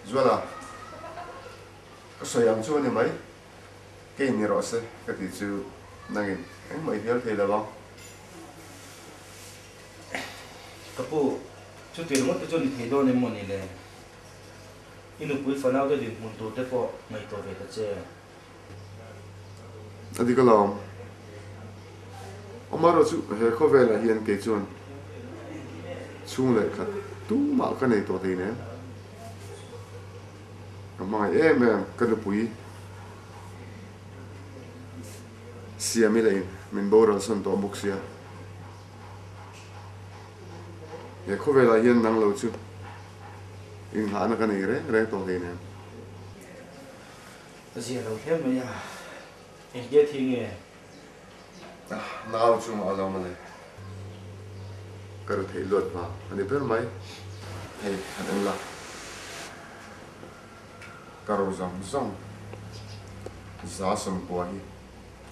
Zuala, ka sawi ang chu a ni mai. Kei ni rawh se ka tih chu nangin engmah i hnial thei lo ang. Ka pu, chuti ringawt te chu ni thei dawn em maw ni le? I nupui fanau te dinhmun tur te pawh ngaihtuah ve ta che. A dik alawm. Amaherawh chu he khawvelah hian kei chuan chhung leh khat tumah ka nei tawh hleinem. Ka hmangaih em em ka nupui Siami lah in min boral sawn tawh bawk sia. He khawvelah hian nang lo chu inghahna ka nei reng reng tawh hleinem. Ka zia lo hle mai a, engtia thi nge? Nau chungah a lo mawle. Ka ru theih luat vang a ni ber mai. Hei han en la. Ka ro zawng zawng 190 hi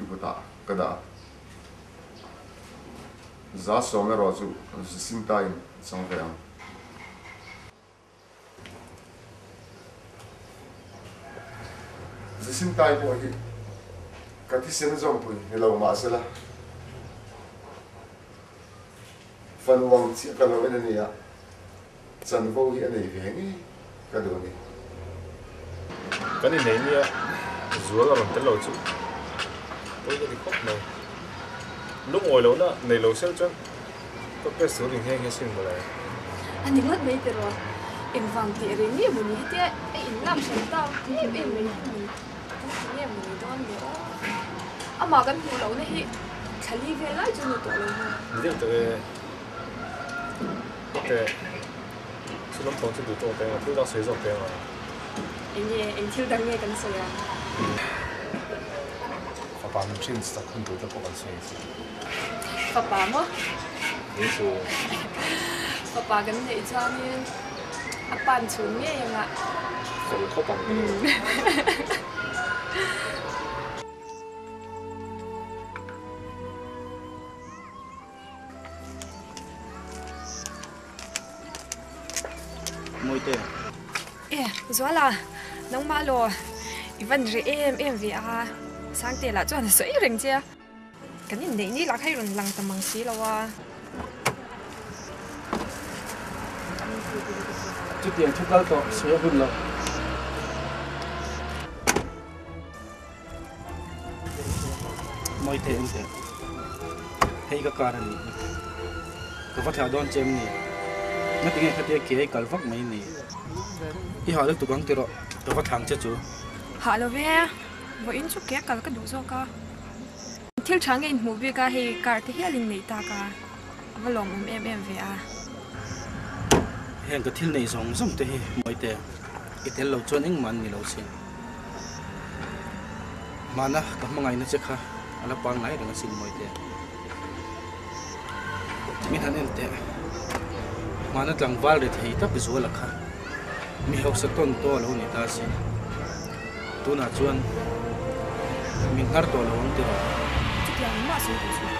i kutah ka dah a. 100 erawh chu Jacinta-in a chang ve ang. Zisintai pawh hi ka thisen zawmpui ni lo mahsela fanu ang chiah ka lo en a nia, chanvo hi a nei ve ngei ka duh a ni. Kan innei nia zual a rawn tel lo chu pawi ka ti khawp mai. Lungawi lohna nei lo sel chuan Ka press tur ring nghe nghe sin mawle. A ni ngawt mai tiraw? Engvang tih reng nge mawni hetia a in lam hran tak em em mai hi ni kan ti nge mawni dawn le aw. Amah kan hmuh lohna hi thla li vel lai chu ni tawh lo maw? Ni deuh tak e. Hete chu lampang chu duh tawk teng a, thil dang sawi zawk teng a. Enge, eng thil dang nge kan sawi ang? Fapa min hrin sak hun tur te pawh kan sawi ang. Fapa maw? Ni chu. Fapa kan neih chuanin a pan chhun ngei anga. Fel khawp ang ka ni. Mawite. E, Zuala, nangmah law i van reh em em ve a, Sangte lah chuan a sawi reng che a. Kan inneih ni lah kha i rawn lang ta mang si lo a. Chutiang thu kal tawh sawi a hun lo. Mawi thei ang teh. Hei ka car a nih hi. Ka va thlah dawn che em ni? Ngatinge khatia ke i kal vak mai ni? I hah lutuk ang tiraw ka va thlang che chu. Hah lo ve, vawiin chu ke kal ka duh zawk a. Thil tha nge inhmuh bik a, hei car te hial in neih tak a, a va lawmawm em em ve a. Heng ka thil neih zawng zawng te hi Mawite, i tel lo chuan engmah an ni lo sin. Hmana ka hmangaihna che kha a la pangngai reng asin Mawite. Min han en teh, hmana tlangval ri thei tak zuala kha mi hausa tawn tawh a lo ni ta asin. Tunah chuan min nghar tawh lo ang tiraw? Chutiang engmah sawi tawh suh.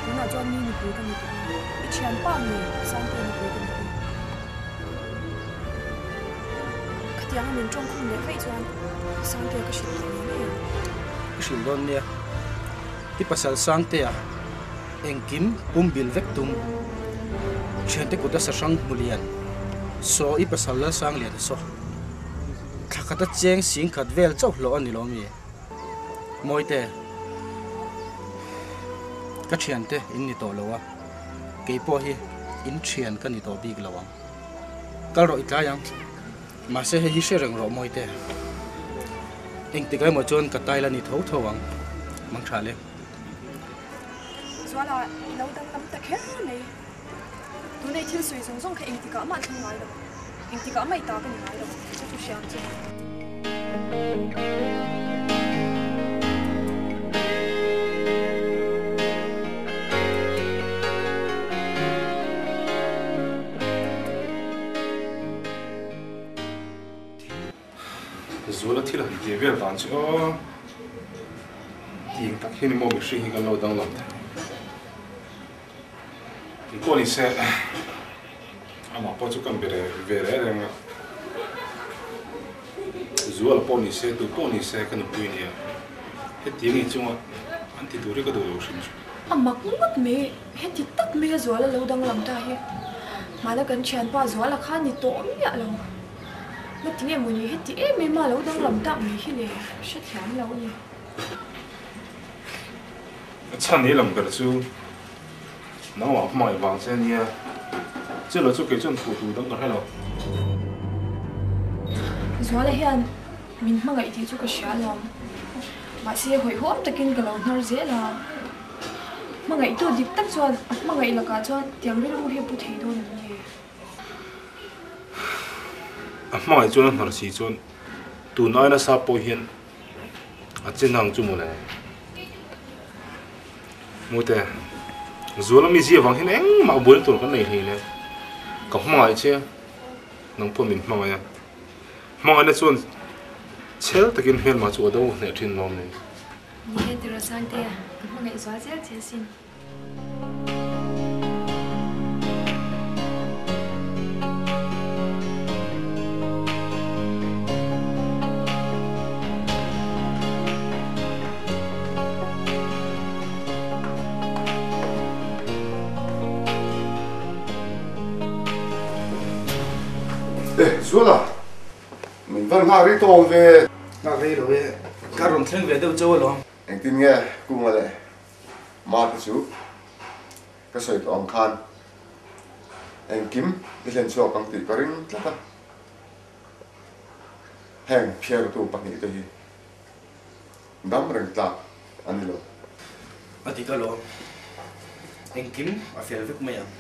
Tunah chuan mi nupui ka ni tawh a, i thianpa nge Sangte nupui ka ni tawh. Khatianga min tawngkhum leh vaih chuan Sangtea ka hrilh tawh ngei ngei ang. I hrilh dawn nia. I pasal Sangtea engkim pum bil vek tum. Thiante kut a sahrang hmu lian. Saw i pasal Lalsangliana saw. Thla khat a cheng sing khat vel chauh hlawh a ni lo mi? Mawite, ka thiante in ni tawh lo a, kei pawh hi in thian ka ni tawh bik lo ang. Kal rawh i tlai ang, mahse hei hi hre reng rawh Mawite. Engtik emaw chuan ka tai la ni tho tho ang, mang tha le. Zuala, i lo danglam ta kher mai. Tunei thil sawi zawng zawng kha engtikah mah thleng ngai lo, engtikah mah i ta ka ni ngai lo, chu chu hriam chu. Zuala thil han tih vel dan chu aw tih tak hian maw mihring hi kan lo danglam thei. Engpawh ni se, amah pawh chu kan be ve reng reng a. Zuala pawh ni se, tu pawh ni se ka nupui nia. Hetiang inchunga an ti tur hi ka duh lo hrim hrim. A mak ngawt mai, heti tak mai a Zuala lo danglam ta hi. Hmana kan thianpa Zuala kha ni tawh miah lo. Ngatinge mawni heti em em a lo danglam tak mai hi le, hrethiam lo a ni. A chhan i lang ber chu nangmah hmangaih vang che ania, chilo chu kei chuan phu tur dang ka hre lo. Zuala hian min hmangaih tih chu ka hria alawm, mahse hawihhawm takin ka lo hnar zel a, hmangaihtu dik tak chuan a hmangaih lakah chuan tiang rilru hi a pu thei dawn em ni? A hmangaih chuan a hnar si chuan tun aia nasa pawh hian A che nang chu mawle. Mute, Zuala mi zia vang hian engmah buaina tur kan nei hlei le. Ka hmangaih che a, nang pawh min hmangaih a. Hmangaihna chuan chhel takin hmelma chu a do hneh thin lawm ni. Ni e tiraw Sangtea, ka hmangaih zual zel che asin. Eh, Zuala, min van nghak rei tawng ve. Nghak rei lo e, ka rawn thleng ve deuh chauh alawm. Engtin nge Kunga leh Mate chu ka sawi tawh ang khan engkim i hlen chhuak ang tih ka ring tlat a, heng phiartu pahnihte hi dam reng tlak a ni lo. A dik alawm, engkim a fel vek mai ang,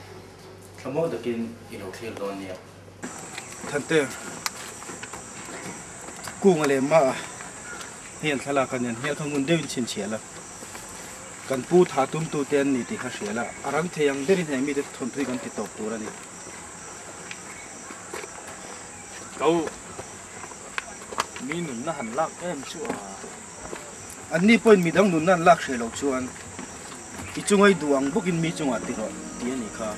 thlamuang takin i lo thlir dawn nia. Thante, Kunga leh Maa hi an thlalak a nia, hmel kha ngun deuhin chhinchhiah la. Kan pu tha tumtu te an ni tih kha hria la, a rang thei ang berin heng mite thawnthui kan ti tawp tur a ni. Kau, mi nunna han lak em chu a. Anni pawhin midang nunna an lak hreh loh chuan i chunga i duh ang bawkin mi chungah ti rawh tih a nih kha.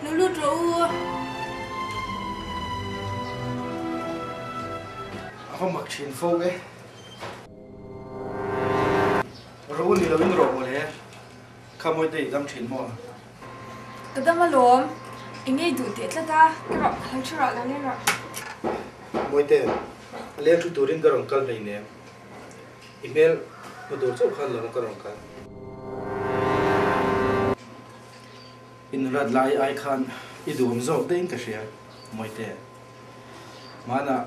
Lo lut rawh u. A va mak thin fo e. Ro ni loin rawh mawle. Kha mawi te i dam thin maw? Ka dam alawm. I ngei duh teh tlat a. Ka rawh, lo thu rawh, lo leng rawh. Mawite, a leng thu turin ka rawn kal hleinem. I hmel hmu tur chauh khan lo ka rawn kal. I nulat lai ai khan i duhawm zawk deuhin ka hria, Mawite. Hmanah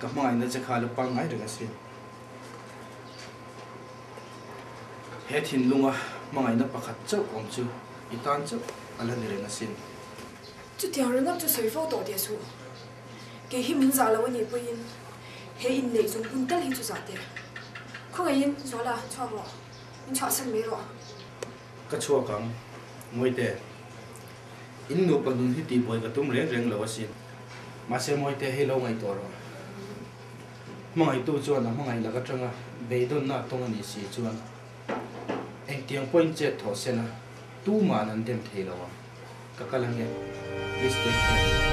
ka hmangaihna che kha la pangngai reng asin. He thinlunga hmangaihna pakhat chauh awm chu i tan chauh a la ni reng asin. Chutiang ringawt chu sawi fo tawh teh suh. Kei hi min zah lo a nih pawhin he inneih zawng hun tal hi chu zah teh. Khawngaihin Zuala, chhuak rawh. Min chhuahsan mai rawh. Ka chhuak ang, Mawite. In nupa nun hi tihbuai ka tum reng reng lo asin. Mahse Mawite hei lo ngaihtuah rawh. Hmangaihtu chuan a hmangaih lak atanga beidawnna a tawng a nih si chuan engtiang pawhin chet thawh sen a, tuma'n an dem thei lo ang. Ka kal ange. Please take care.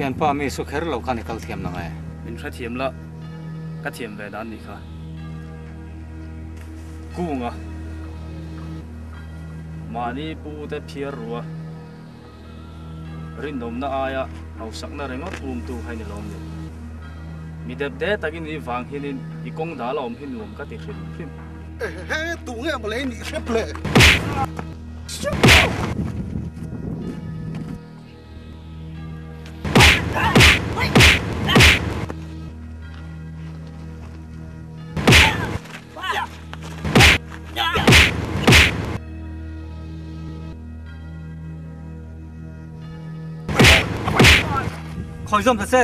Thianpa mi su kher lo khan i kal thiam nang e. Min hrethiam la, ka thiam ve dan nih kha. Kunga mahni pu te phiar rua rinawmna aia hausakna ringawt umtu kha i ni lawm ni. Mi dep de takin i vang hianin i kawng dal a awm hi nuam ka ti hrim hrim. Ehe, tu nge maw lei nih hrep le? Khawi zawm ta che.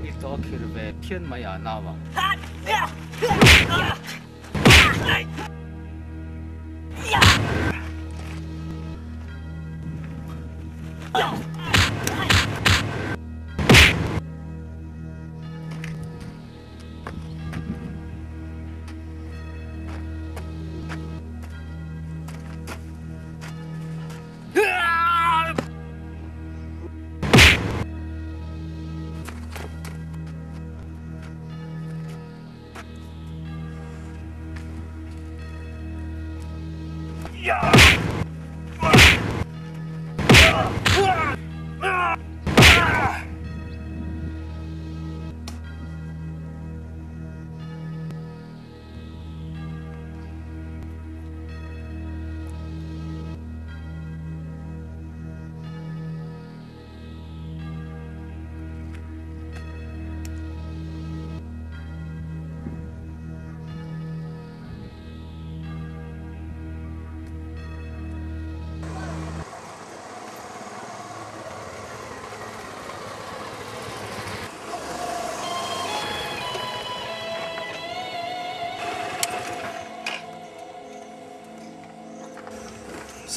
I tawh khir ve phian mai a nau a.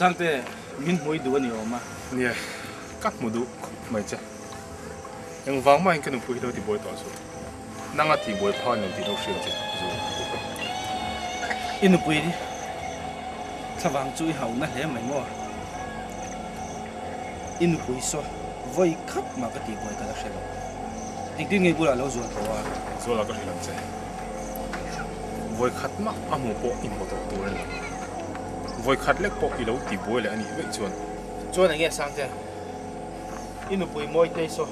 Sangte, min hmui duh a ni awm a. Nia, ka hmu duh khawp mai che. Engvang mahin ka nupui hi lo tibuai tawh suh. Nanga tibuai phak a ni lo tih lo hriat che Zul. I nupui thlavang chu i hauna hle mai maw? I nupui saw vawi khat mah ka tihbuai ka la hre lo. Engtin nge i bulah lo zual tawh a? Zuala ka hrilh ang che. Vawi khat mah a hmu pawh i hmu tawh tur a ni. Vawi khat lek pawh i lo tibuai leh a nih vaih chuan. Chuan enge Sangte, i nupui Mawitei saw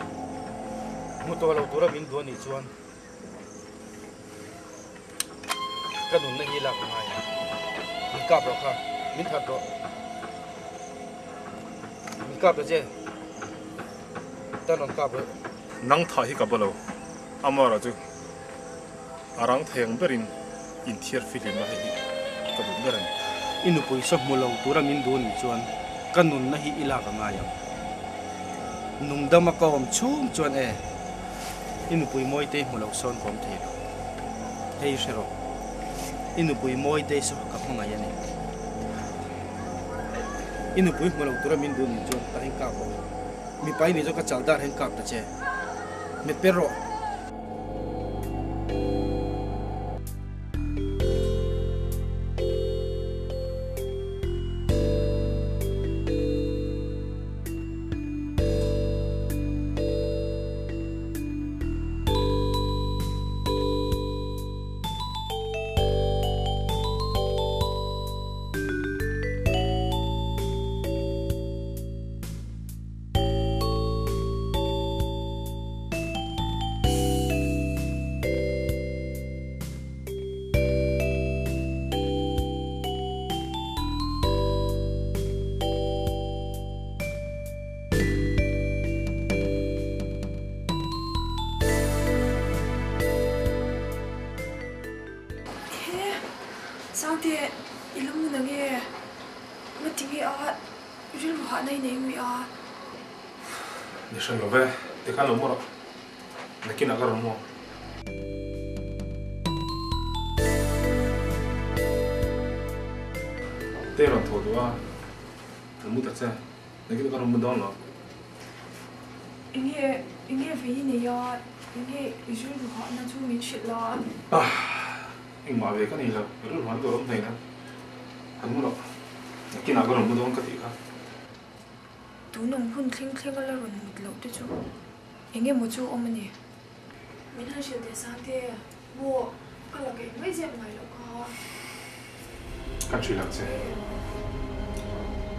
hmu tawh lo tura min duh a nih chuan Ka nunna hi lak a ngai a, min kap rawh kha, min that rawh. Min kap ta che, tan rawn kap rawh. Nang thah hi ka ba lo, Amara chu a rang thei ang berin inthiar fihlimna hei hi ka duh ber a ni. I nupui saw hmu lo tura min duh nih chuan ka nunna hi i lak a ngai ang. Nungdama ka awm chhung chuan e. I nupui Mawitei hmu lo sawn ka awm thei lo. Hei hre rawh, i nupui Mawitei saw ka hmangaih a ni. I nupui hmu lo tura min duh nih chuan ka heng kap rawh. Mipa i nih chuan ka chal dar heng kap ta che. Met per rawh. He, Sangte, i la mun ange? Nga tinge a? Rilru hahna i nei ngui a. Ni hran lo ve, tikhan lo mu rawh. Nakinah ka rawn mu ang. Te rawn thaw duh a, ka mu ta che. Nakinah ka rawn mu dawn lo. Enge, enge vei i nei a, enge i rilru hahna chu min hrilh la. Engmah ve ka nei lo, rilru hahna tur a awm hlein a. Kan mu loh, nakinah ka rawn mu dawn ka tih kha. Tunawm hun thleng thleng a la rawn mut loh te chu eng emaw chu awm a ni. Min han hrilh teh sang te, maw ka la keih mai zep ngai loh kha. Kan hrilh ang che.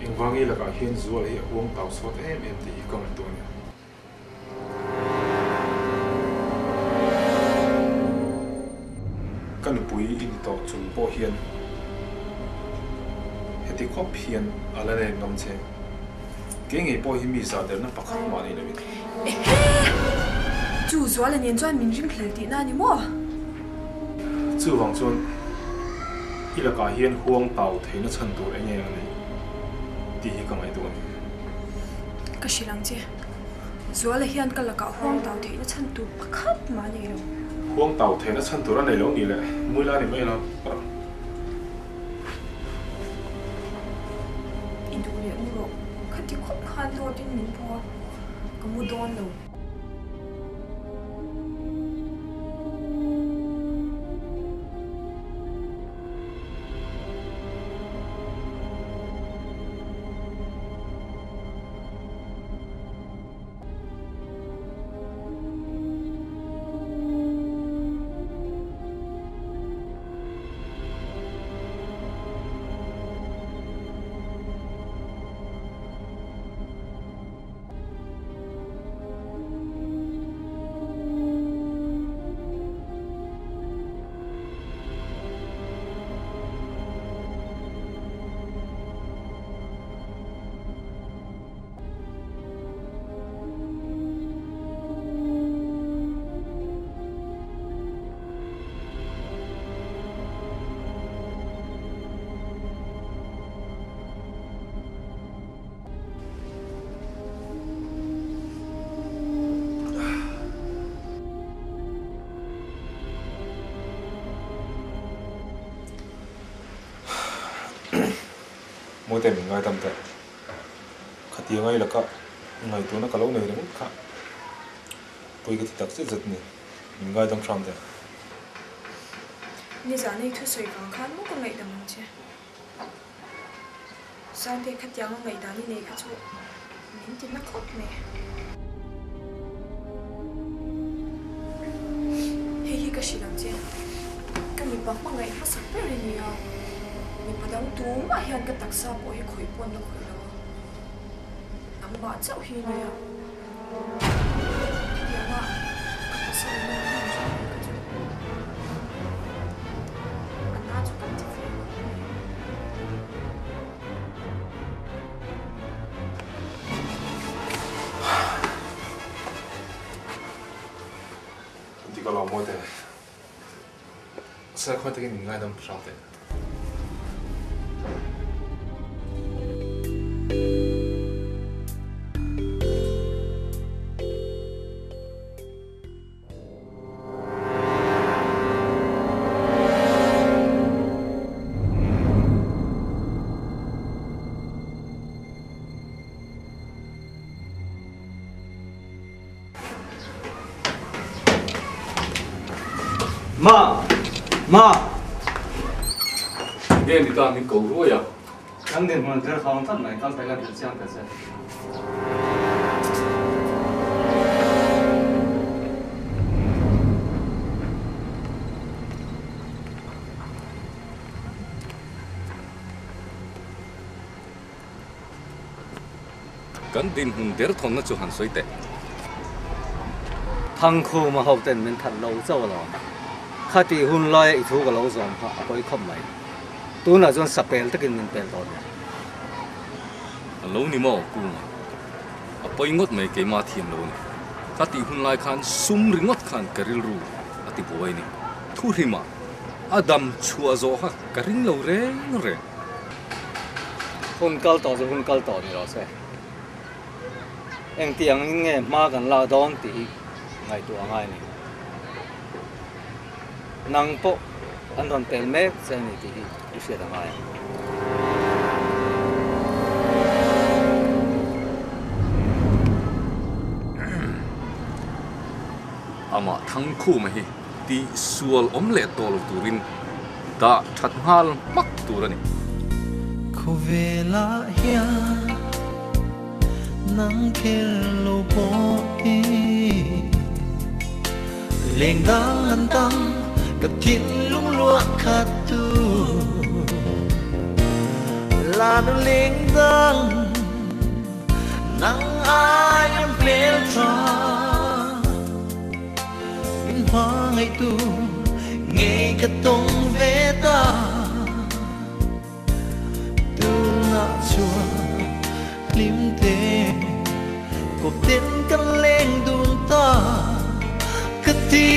Engvangi lakah hian Zuala hi a huang tau sawt em em tih hi ka ngaihtuah a ni. Ka nupui i ni tawh chung pawh hian heti khawp hian a la nen ngam che. Kei ngei pawh hi mi zah derna pakhat mah nei lovin. Ehe! Chu Zuala nen chuan min ringhlel tihna a ni maw? Chuvang chuan i lakah hian huang tau theihna chhan tur eng nge a nei tih hi ka ngaihtuah a ni. Ka hrilh ang che. Zuala hian ka lakah huang tau theihna chhan tur pakhat mah a nei lo. Huang tau theihna chhan tur a nei lo ni le, Muila a ni mai lo. I duh leh mu rawh, khati khawp khan dawtin min pu a, ka mu dawn lo. Mawite min ngaidam teh. Khatiang ai laka ngaihtuahna ka lo nei ringawt kha pawi ka ti tak zet zet ni, min ngaidam hram teh. Nizan ei thusawi vang khan maw ka ngaihdam ang che. Sante khatianga ngaihdan i nei kha chu min ti na khawp mai. Hei hi ka hrilh ang che, ka mipa hmangaih hmasak ber i ni a, mipa dang tumah hian ka taksa pawh hi khawih pawn la khawih lo a, nangmah chauh hi i ni a, hetianga ka pasal in a hman chu mai kha chu a na chu kan ti ve ngawt mai. Dik alawm maw teh. Sir khawi takin min ngaidam hrang teh. Ma! Ma! Nge ni ta min ko ruai a? Kan dinhmun thil khawng tlat mai, kal takin thil chiang ta che. Kan dinhmun derthawnna chu han sawi teh. Thangkhuma ho ten min that lo chauh alawm. Khatih hun laia i thu ka lo zawm kha a pawi khawp mai. Tunah chuan sapel takin min pel tawh nia. A lo ni maw Kunga? A pawi ngawt mai keimah thiam lo a ni. Khatih hun lai khan sum ringawt khan ka rilru a ti buai a ni. Thuhlimah a dam chhuah zawh kha ka ring lo reng reng. Hun kal tawh chu hun kal tawh ni rawh se. Engtiang in nge hma kan lak dawn tih hi ngaihtuah a ngai a ni. Nang pawh an rawn pel mek che a ni tih hi i hriat a ngai ang. Amah Thangkhuma hi tih sual awm leh tawh lo turin dah that nghal hmak tur a ni. Khawvelah hian nang kher lo pawh hi leng dang an tam ka thinlung luah khat tu là nu leng dang nang ai em hmel tha min hma ngaih tu ngei ka tawng ve ta tunah chuan hlim te kawp ten kan leng dun ta ka ti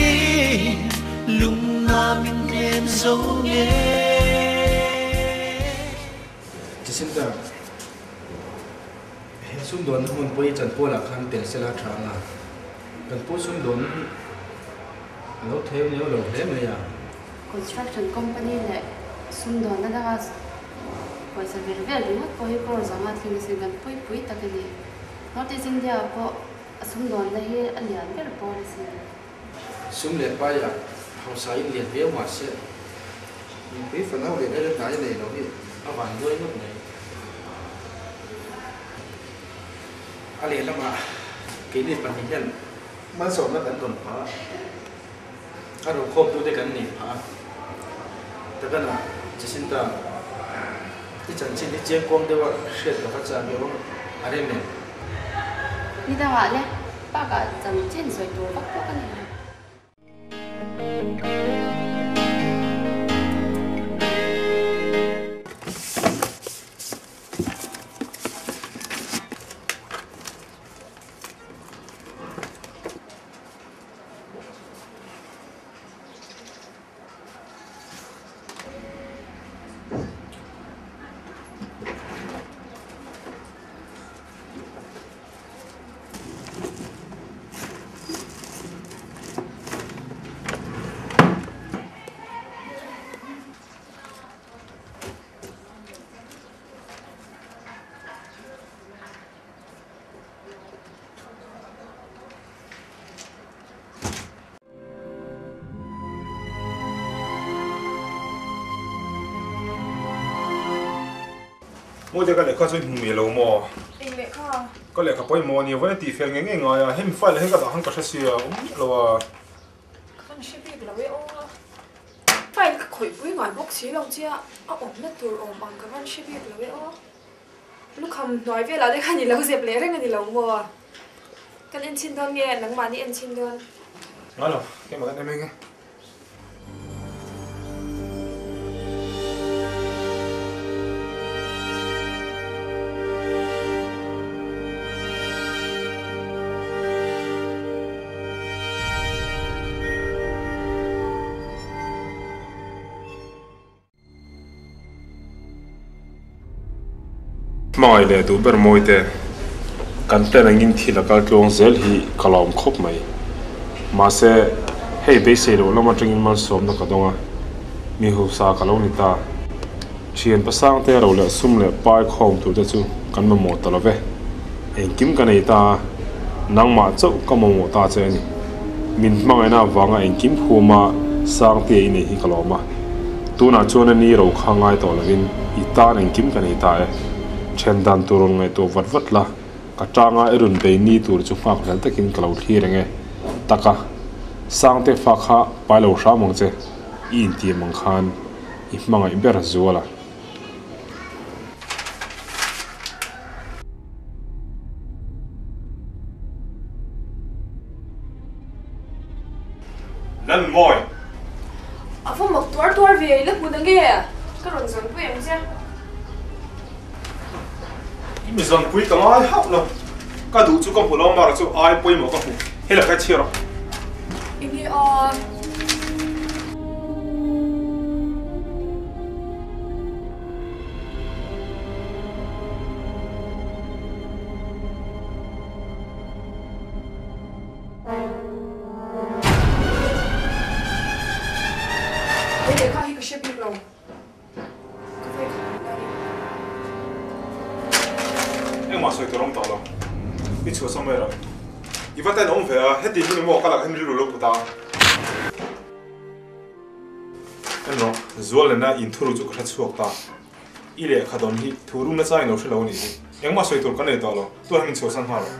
lung na min hnem zo nge. Jacinta, he sumdawnna hmun pawh hi chanpualah khan tel sela tha ang a, kan pu sumdawnna hi a lo theu neu lo hle mai a. Construction company leh sumdawnna danga pawisa vel vel ringawt pawh hi crore zanga tling asin kan puipui tak a ni. North East India ah pawh a sumdawnna hi a lian ber pawl asin. Sum leh paiah hausa in lian viau mah se, mipui fanau leh rel hnai a nei lo hi a van duai ngawt mai. A lehlamah keini pahnih hian malsawmna kan dawn phah a, a rokhawmtute kan nei phah a. Takana Jacinta i chanchin hi chiangkuang deuha hriat ka va chak emaw a rem em? Ni dangah le Bakah chanchin sawi tur vak pawh ka nei lo. Maw ka lehkha chu i hmu miah lo maw? Eng lehkha? Ka lehkha pawimawh a nia, vawiin a tih fel ngei ngei ngai a, hemi file ah hian ka dah khan ka hre sia, awm miah lo a. Ka van hre bik lo e aw. File ka khawih pui ngai bawk si lo che a, a awmna tur awm ang ka van hre bik lo e aw. Lukham hnuai velah te khan i lo zep leh reng a ni lo maw? Kan enchhin dawn nge nangmahni enchhin dawn? Ngai lo, keimah kan em eng e. Hmangaih leh duh ber mawi te, kan plan angin thil a kal tluang zel hi ka lawm khawp mai. Mahse, hei beisei loh lam atangin malsawmna ka dawng a, mi husa ka lo ni ta. Thian pasang te ro leh sum leh pai khawm tur te chu kan mamawh ta lo ve. Engkim ka nei ta a, nangmah chauh ka mamawh ta che a ni. Min hmangaihna avanga engkim khuma Sangtea i nei hi ka lawm a. Tunah chuan a ni ro kha ngai tawh lovin i tan engkim ka nei ta e. Then dan tur rawn ngaihtuah vat vat la, ka tanga i rawn bei ni tur chu nghak hlel takin ka lo thlir ang e. Taka, Sangte fa kha pai lo hram ang che, i intiam ang khan i hmangaih ber zual a. Nan mawi. A va mak tuar tuar ve, i la hmu na nge? Ka rawn zawnpui ang che. I mi zawnpui ka ngai hauh lo. Ka duh chu ka hmu lo, mara chu ai pawimawh ka hmu. Hei la ka chhiar ang. Enge a? lo. Ka vawi khat hmuh na ni. Engmah sawi tur awm tawh lo. I chhuahsan mai rawh. I va ten awm ve a, heti hi ni maw ka lakah hian rilru lo put a. En rawh, Zual lena inthuru chu ka hre chhuak ta. I lehkha dawn hi thu rum nasa in lo hre lo a nih hi. Engmah sawi tur ka nei tawh lo, tuan min chhuahsan nghal rawh.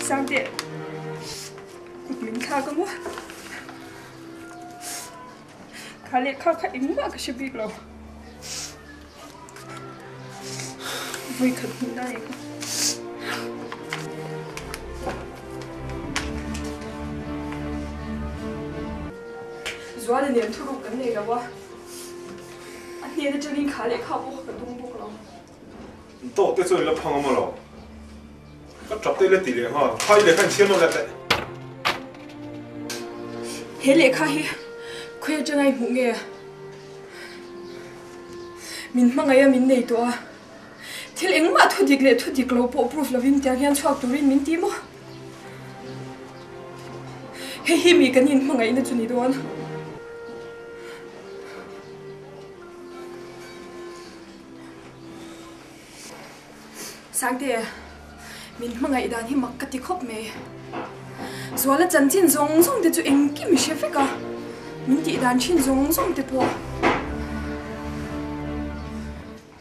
Sangte, kut min thlak a maw? Kha lehkha kha engmah ka hre bik lo. Vawi khat hmuh na ni kha. Zuala nen thuruk kan nei lo a, a hnen atangin kha lehkha pawh kha ka dawng bawk lo. Tawk te chuan i la phang a maw lo? Ka tap te i la ti leh nghal. Kha i lehkha inchhiar nawlh leh teh. He lehkha hi khawi atanga i hmuh nge? Min hmangaih a min nei tawh a, thil engmah thu dik leh thu dik lo pawh proof lovin tiang hian chhuak turin min ti maw? Hei hi mi kan inhmangaihna chu ni dawn. Sangte, min hmangaih dan hi mak ka ti khawp mai. Zuala chanchin zawng zawng te chu engkim i hre vek a, min tih dan thin zawng zawng te pawh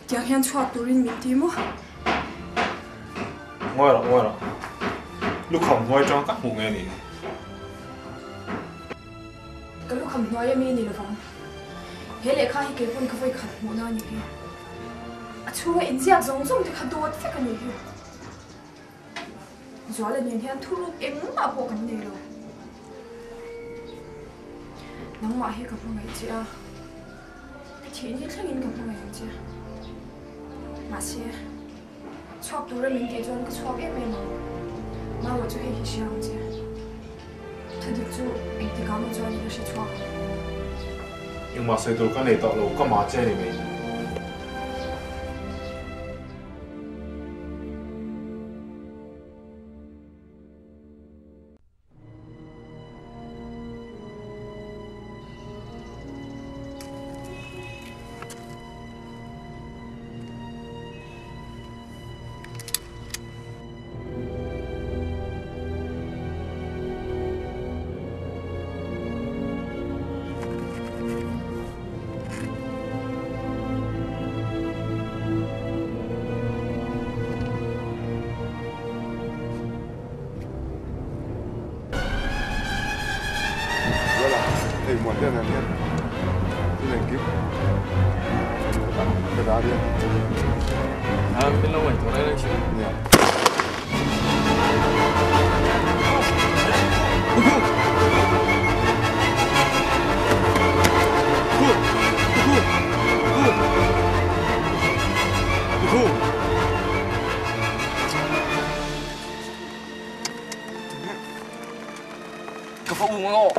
tiang hian chhuak turin min ti maw? Ngawi rawh, ngawi rawh. Lukham hnuai atanga ka hmuh nge ni? Ka lukham hnuai ami a ni lovang. He lehkha hi kei pawn ka vawi khat hmuhna a ni hi. A chhunga inziak zawng zawng te kha dawt vek a ni hi. Zuala nen hian thuruk engmah pawh kan nei lo. Nangmah hi ka hmangaih che a, ka thihni thlengin ka hmangaih ang che. Mahse, chhuak tura min tih chuan ka chhuak em em ang. Marawh chu hei hi hria ang che. Thudik chu engtikah maw chuan i la hre chhuak ang. Engmah sawi tur ka nei tawh lo, ka mah che a ni mai. Zuala, hei muan deuh nen hian thil engkim ka dah ania. A, min lo ngaihtuah reng reng si. Nia. Ka va um ang aw.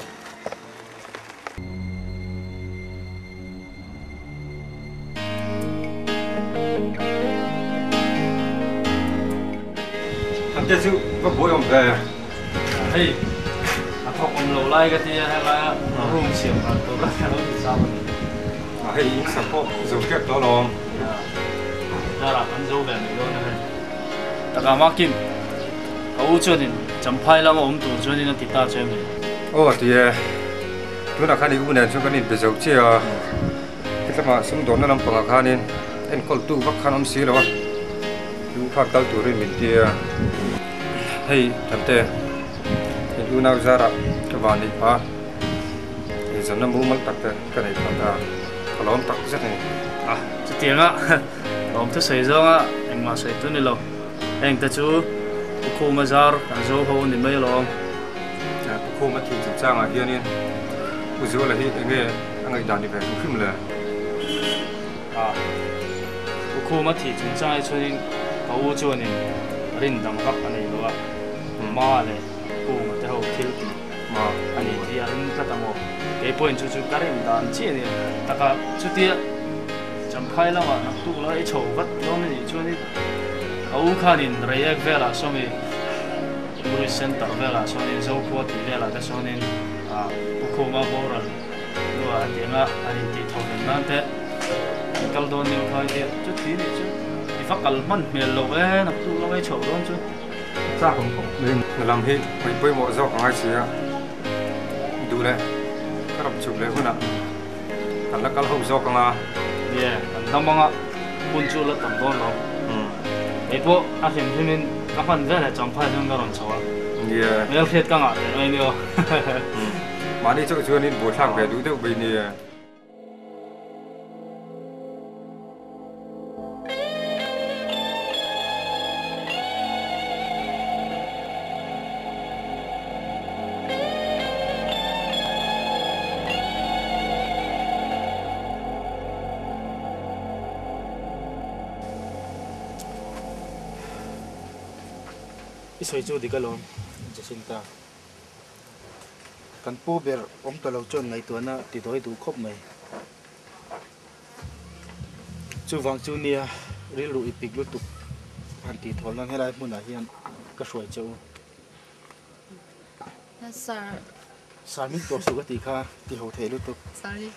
An te chu va buai awm ve. Hei a thawk awm lo lai ka tia helaia room siam dan tur a ka lo ti zau a ni. Hei in sak pawh zo tep tawh alawm. Darah kan zo ve mai dawn a hei. Taka makin ka u chuanin Champhai lama awm tur chuanin a ti ta che mai. Aw ti e, tunah khan i u nen chuan kan inbe zo che a, hetlama sumdawnna lampangah khanin enkawltu vak khan awm si lo a, i u khan kal turin min ti a, hei Thante, in unau zarah ka van neih phah a, eizawnna mumal tak te ka neih phah ta, ka lawm tak zet a ni. A, chutianga lawm thusawi zawnga engmah sawi tu ni lo. Heng te chu Pu Khuma zar kan zo ho ni mai alawm. Pu Khuma thil chungchangah hianin Pu Zuala hi enge a ngaihdan ni ve hrim hrim le? A, Pu Khuma thih chungchangah hi chuanin ka u chuanin rin dang vak a nei lo a, Ma leh Kunga te ho thil tih a ni tih a ring tlat ang aw. Kei pawhin chu chu ka rin dan chiah a ni. Taka chutia Champhai lamah naktuk la i chho vat dawn a nih chuanin A u khanin Reiek velah sawmi Tourist Center velah sawnin Zokhua tih velah te sawnin Pu Khuma boral nu Hnuah hetianga an intih tho ven nan te an kal dawn nia khai tia chu thi nih chu i va kal hman hmel lo e naktuk lamah i chhoh dawn chu. Chak awm khawp mai hna lam hi ngaih pawimawh zawk a ngai si a, duh leh ka rawp chhuk leh hunah kan la kal ho zawk ang a. Nie, kan dam anga hun chu la tam dawn lo. Kei pawh a hlim hlimin ka hman vel e champhai chuan ka rawn chho a. Nie. Hmelhriat ka ngah teh mai nia. Mahni chauh chuanin buaithlak ve duh deuh mai nia. I sawi chu dik alawm, Jacinta. Kan pu ber awm ta lo chuan ngaihtuahna ti dawi duh khawp mai. Chuvang chu nia rilru i pik lutuk han tih thawl nan helai hmunah hian ka hruai che u. Sir. Sir min tawh suh ka tih kha ti ho thei lutuk. Sorry.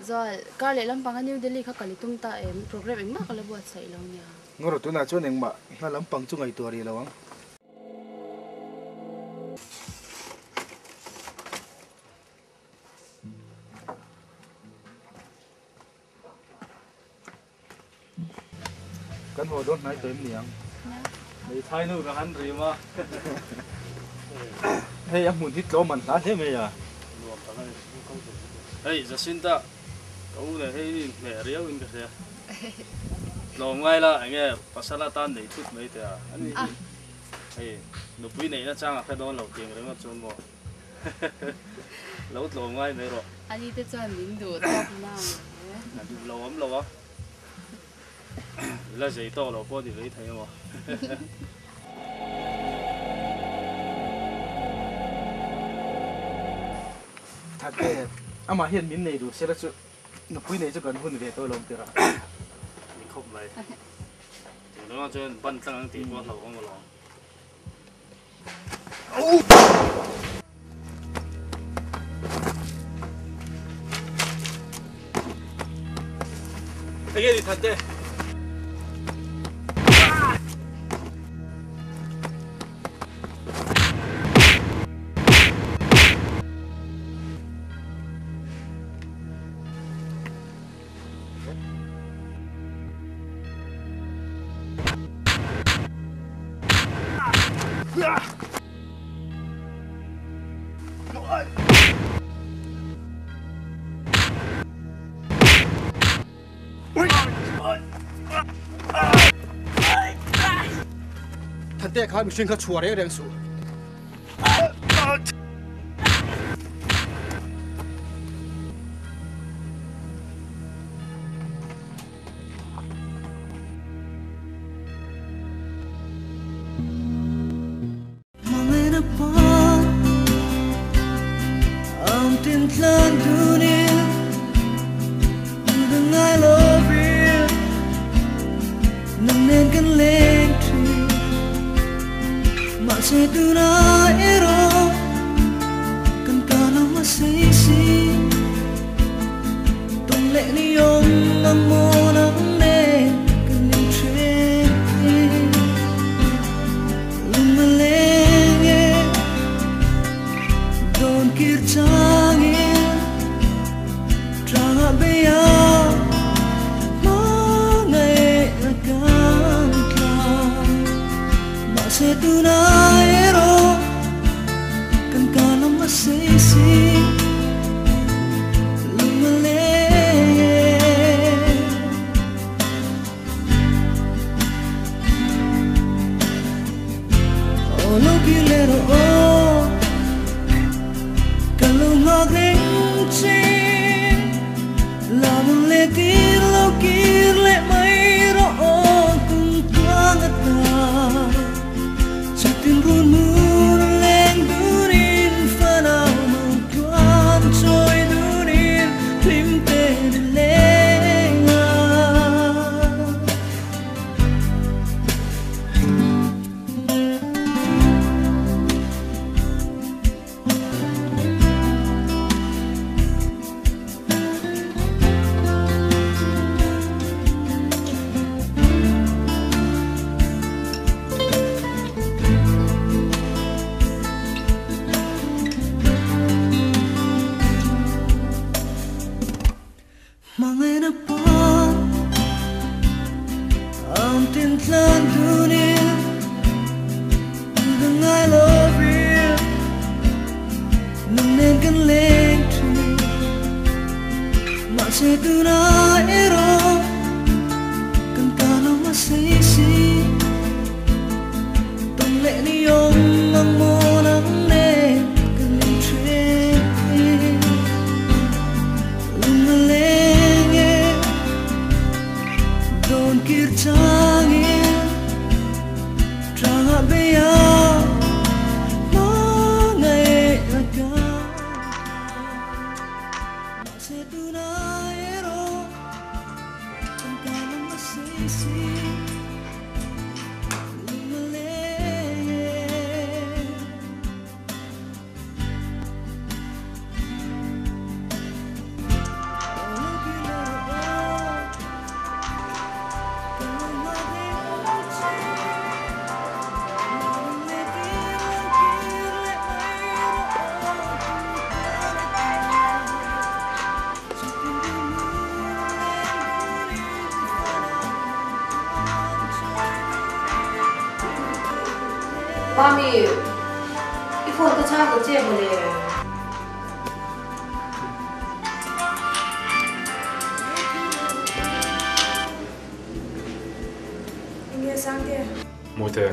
Zual, kar leh lampanga New Delhi kha kal i tum ta em? Program engmah ka la buatsaih lo nia. Ngawrh tunah chuan engmah hna lampang chu ngaihtuah rih lo ang. Kan haw dawn hnai tawh em ni ang? Meithai nu ka han rim a. Hei a hmun hi tlawm an hla hle mai a. Nuam tak a ni. Hei Jacinta ka u nen hei in hmeh riau in ka hria. Tlawm ngai la enge pasal atan nei thut mai teh a. Ani hi hei nupui neihna chang a hre dawn lo tiang ringawt chuan maw. Lo tlawm ngai mai rawh. Ani te chuan min duh tawk nang e. A duh lo awm lo a. I la zei tawk lo pawh ni vei thei emaw. That e, amah hian min nei duh sela chu nupui nei chu kan hun ve tawh lo ang tirah. Ni khawp mai. Tun chuan ban tlang ang tih pawh a hlauhawm alawm. Enge ni that te? Thante kha mihring kha chhuah reng reng suh. kan leng thin Mahse tuna erawh kan ta lo ma sei si Tawng leh ni awm ang maw nang nen kan inthen Lung a leng e dawn kir changin Tranga beia mangai laka Mahse tuna erawh kan ta lo ma sei si Lung a leng e. Mami, i phone ka chhang ta che mawle. Enge Sangte? Mawite,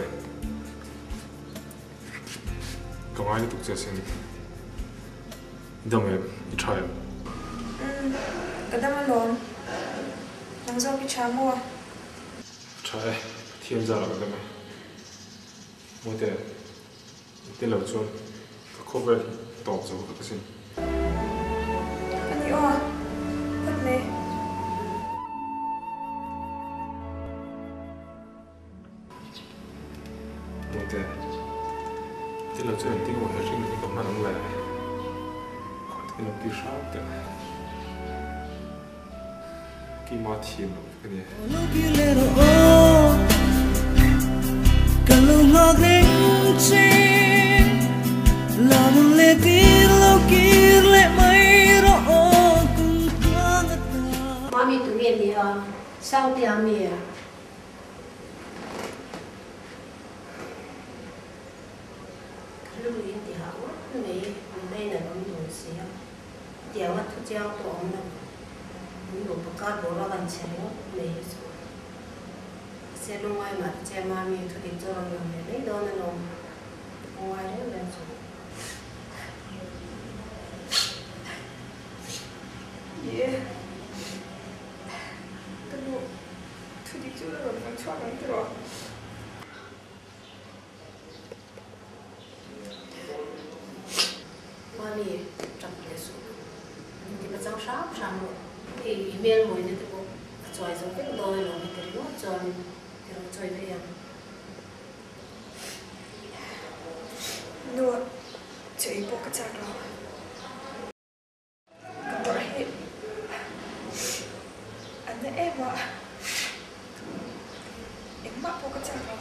ka ngai lutuk che asin. I dam em? I tha em? Umm, ka dam alawm. Nang zawk i tha maw? Tha e, Pathian zarah ka dam e. Mawite, i tel lo chuan ka khawvel hi tawp zo vek asin. A ni aw, phawt mai. Mawite, i tel lo chuan engtin emaw he hring hi ka hman ang le? Khawi takin lo ti hram teh. Keimah thiam loh vek a ni. Mami tu nge ni a, Sangtea mi a. Ka lu in ti hah ngawt mai, an lainat awm dun si a. Tiang a thu chiang tawh awm lo. An nupa kar bawr a kan che ringawt mai hi chu. Mahse lungngai mah te che mami thu dik chu a rawn lang leh mai dawn alawm. Lungngai reng reng chu. Ni e. Ka nu thu dik chu a rawn lang chhuak ang tiraw. Mami, tap leh suh. Min ti pachang hram hram rawh. Hei i hmel mawina te pawh a chuai zo vek dawn alawm heti ringawt chuan ti rawh chawi phei ang. Nu, chawi pawh ka chak lo. Ka tawrh hi a na em a, engmah pawh ka chak lo.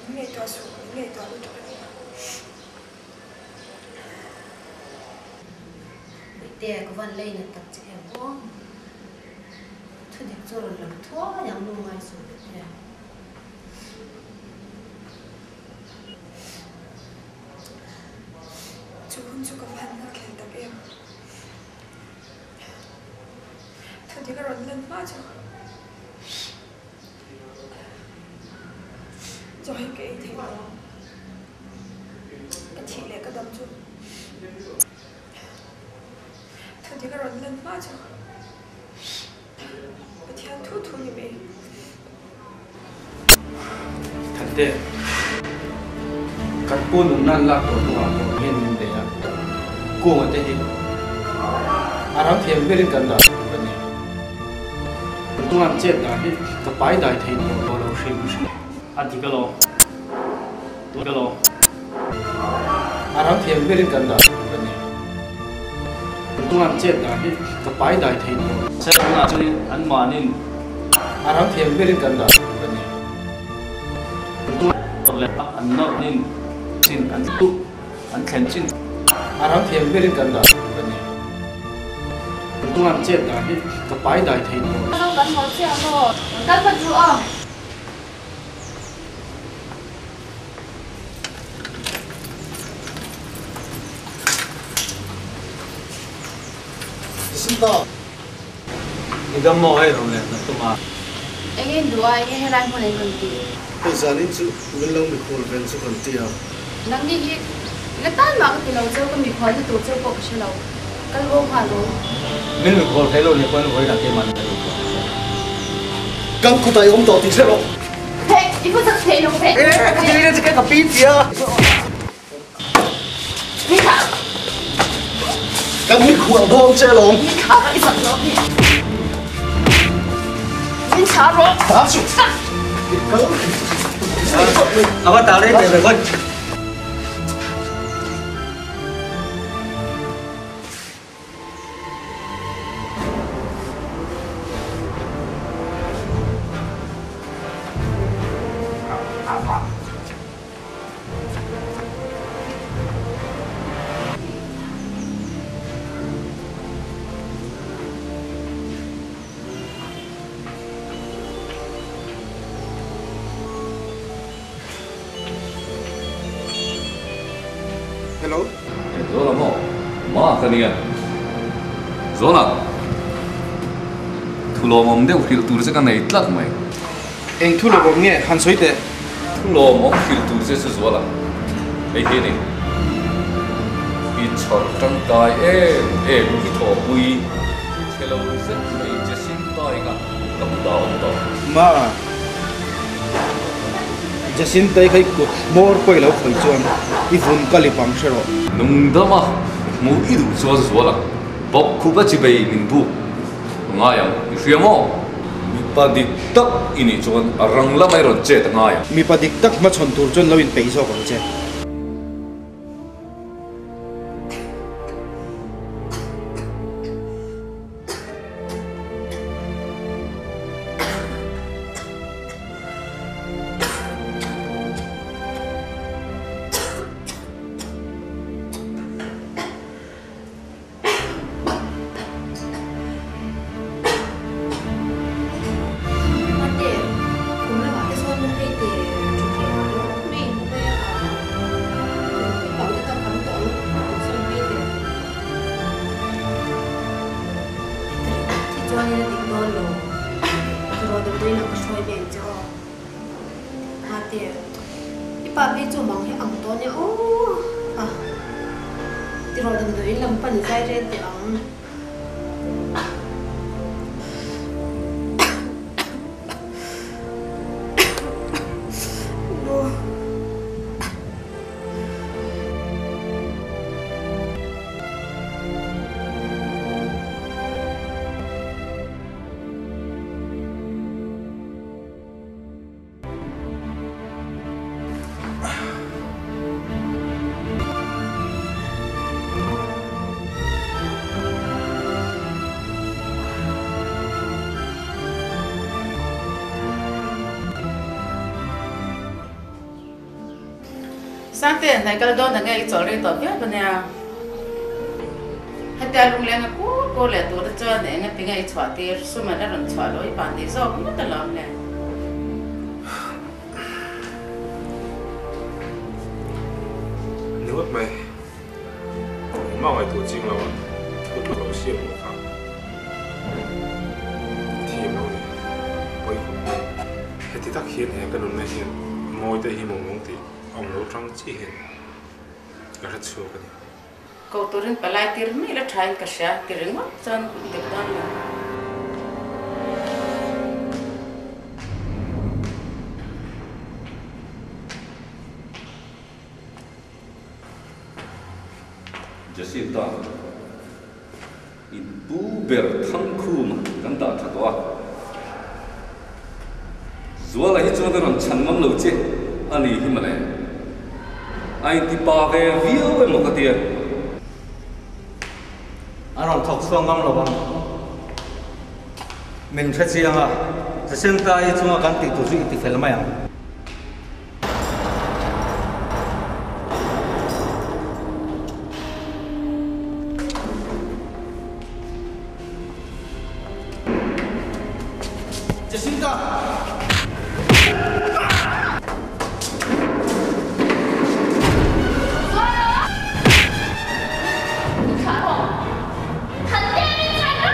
Min ngaihtuah suh, min ngaihtuah lutuk a nia. Puitea ka van lei na tak che em aw. Thudik chu rawn lang thuai ang nu ngai suh Puitea. Chu hun chu ka va han nghakhlel tak em? Thudik a rawn lan hma chu chaw hi ka ei thei lo ang. Ka thih leh ka dam chu thudik a rawn lan hma chu Pathian thu thu ni mai. Thante, kan pu nun nan lak tawh hnuah pawh hian min bei a, Kunga te hi a ram thiam berin kan dah tur a ni. Tungan chet dan hi ka pai dai thei tawh lo hrim hrim. A dik alawm, dik alawm. A ram thiam berin kan dah tur a ni. Tungan chet dan hi ka pai dai thei tawh. Serhna chuanin anmahnin. A ram thiam berin kan dah tur a ni. Tungan leh an nawrhnin chin an duh an thlen chin. A ram thiam berin kan dah tur a ni. Tungan chet dan hi ka pai dai thei tawh. Kan haw chiah maw? Kal vat ru aw. Jacinta. I dam maw hei rawn let na tum a. Enge in duh a, enge helai hmun in rawn tih? Hei zanin chu min lo mikhual vel chu kan ti a. Nangni hi nga tan mah ka ti lo cheu, ka mikhual na tur cheu pawh ka hre lo. Kal bo nghal rawh. Min mikhual thei lo ni pawhin vawiin ah keimah ni ka duh tawh ang che. Kan kutah i awm tawh tih hre rawh. Hei, i va chak thei lo ve. E, ka ti rin che ka pi tia. Kan mikhual dawn che alawm. Min thlah rawh, i zak lo hi. Min thlah rawh. Thlah suh. A va tah rei ve ve vawi. Hello. Zola maw? Ma ka nia. Zola. Thu lawmawm deuh hrilh tur che ka nei tlat mai. Eng thu lawmawm nge han sawi teh? Thu lawmawm hrilh tur che chu Zuala, hei hi a ni. I chhawr tangkai em em i thawhpui che lo zet mai Jacinta-i kha ka hmu ta awm tawh. Ma, Jacinta-i kha i kut hmawr pawh i lo khawi chuan i vun ka lip ang hre rawh. Nungdama hmuh i duh chuan Zuala, bawk khup a chibei min buk. Ngai ang, i hria maw? Mipa dik tak i nih chuan a rang lamah i rawn chet a ngai ang. Mipa dik tak hmachhawn tur chuan lo inpeih zawk ang che. Mate, kum lamah te chuan hei te thutthleng ah lo awm mai hmu mai a, kum pang te tam tawh ang kum sawn phei teh. Heti ringawt hi chuanin a dik dawn lo, tiraw damdawiin ah ka hruai ve ang che aw. Mate, i pa phei chu mang hi ang tawh nia aw a. Tiraw damdawiin lam pan i zai rel teh ang. Sangte, hnai kal dawn ang e, i chawl rei tawh viau a nia. Hetia lungleng a kur kur leh tur te chuan eng a tinge i chhuah tir, Suman a rawn chhuah loh i van nei zawk ngawt alawm le. Ni ngawt mai. Engmah ngaihtuah ching lo a, thu tluk lo siam lo kha thiam lo ni. Pawi khawp mai. Heti tak hian he ka nunna hian mawi te hi mawmawng tih a awm lo tang chi hian ka hre chhuak a ni. Ko turin palai tir mai la thain ka hria ti ringawt chuan dik dawn lo. Jacinta, in pu ber Thangkhuma kan dah tha tawh a. Zuala hi chuan a rawn chhan ngam lo che a ni hi mawle. A inti pa ve viau emaw ka tia. A rawn thawk chhuak ngam lo ang. Min hre chiang a, Jacinta-i chunga kan tih tur chu i ti fel mai ang. Jacinta! Min thlah rawh! Than te min thlah rawh!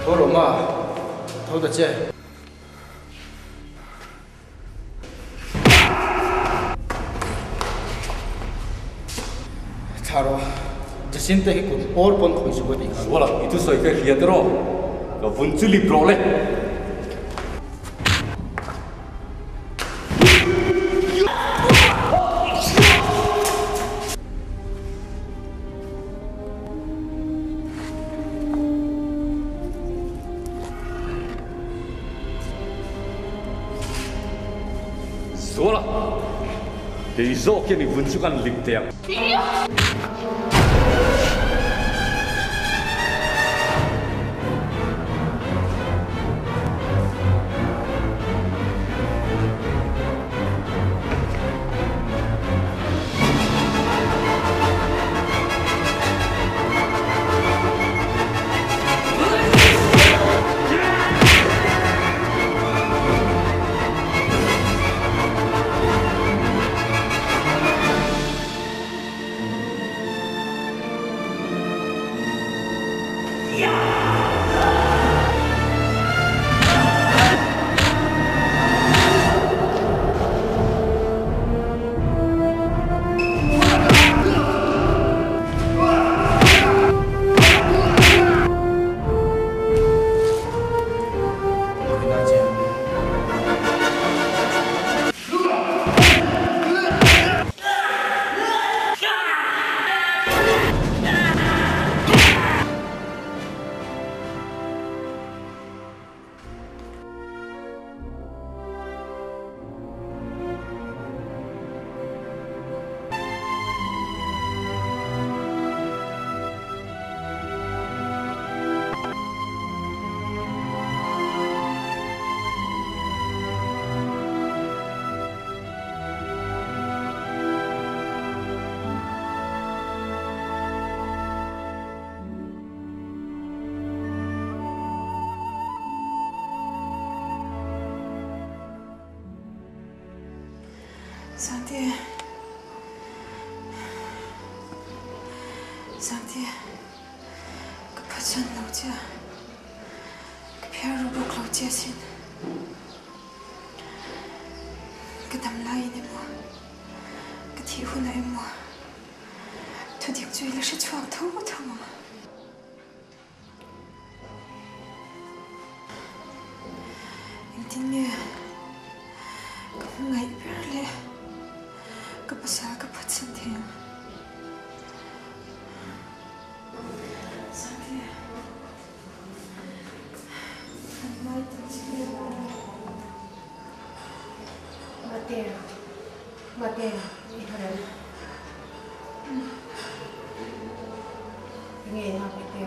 Tho rawh ma, tho ta che. Thla rawh, Jacinta hi kut pawr pawn khawi chu ka tih kha. Zuala, i thusawi kha hria te rawh, ka vun chu lip rawh le. Zuala, kei zawk hian i vun chu kan lim teh ang. Sangte Sangte ka phatsan lo che a, ka phiar ru bawk lo che asin. Ka dam laiin emaw, ka thih hunah emaw thudik chu i la hre chhuak tho tho ang. Engtin nge ka hmangaih ber le ka pasal ka phatsan thei ang? Sangte, kan ngai ta che emaw? Mate, Mate, i harh em? Enge in hak ite?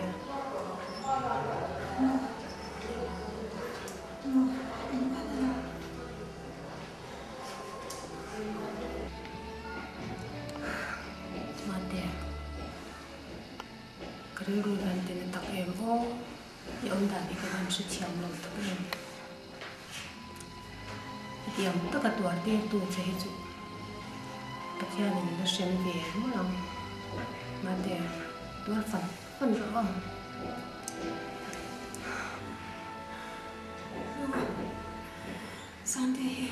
Mate, ka rilru hian tina tak em aw, i awm dan hi ka van hrethiam lo tak em. Hetiang taka tuar tirtu che hi chu Pathianin la hrem ve mawlh ang. Mate, tuar fan fan rawh aw. Sunday hi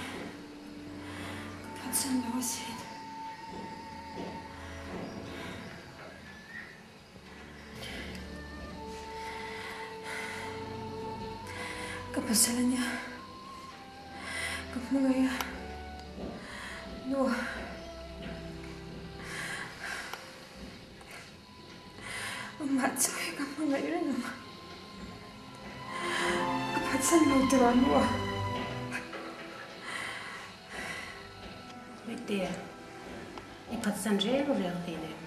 ka phatsan lo asin. Ka pasal a nia, ka hmangaih a, nu amah chauh hi ka hmangaih reng ang, ka phatsan lo tur a nu a. Mite, i phatsan reng reng tih nen.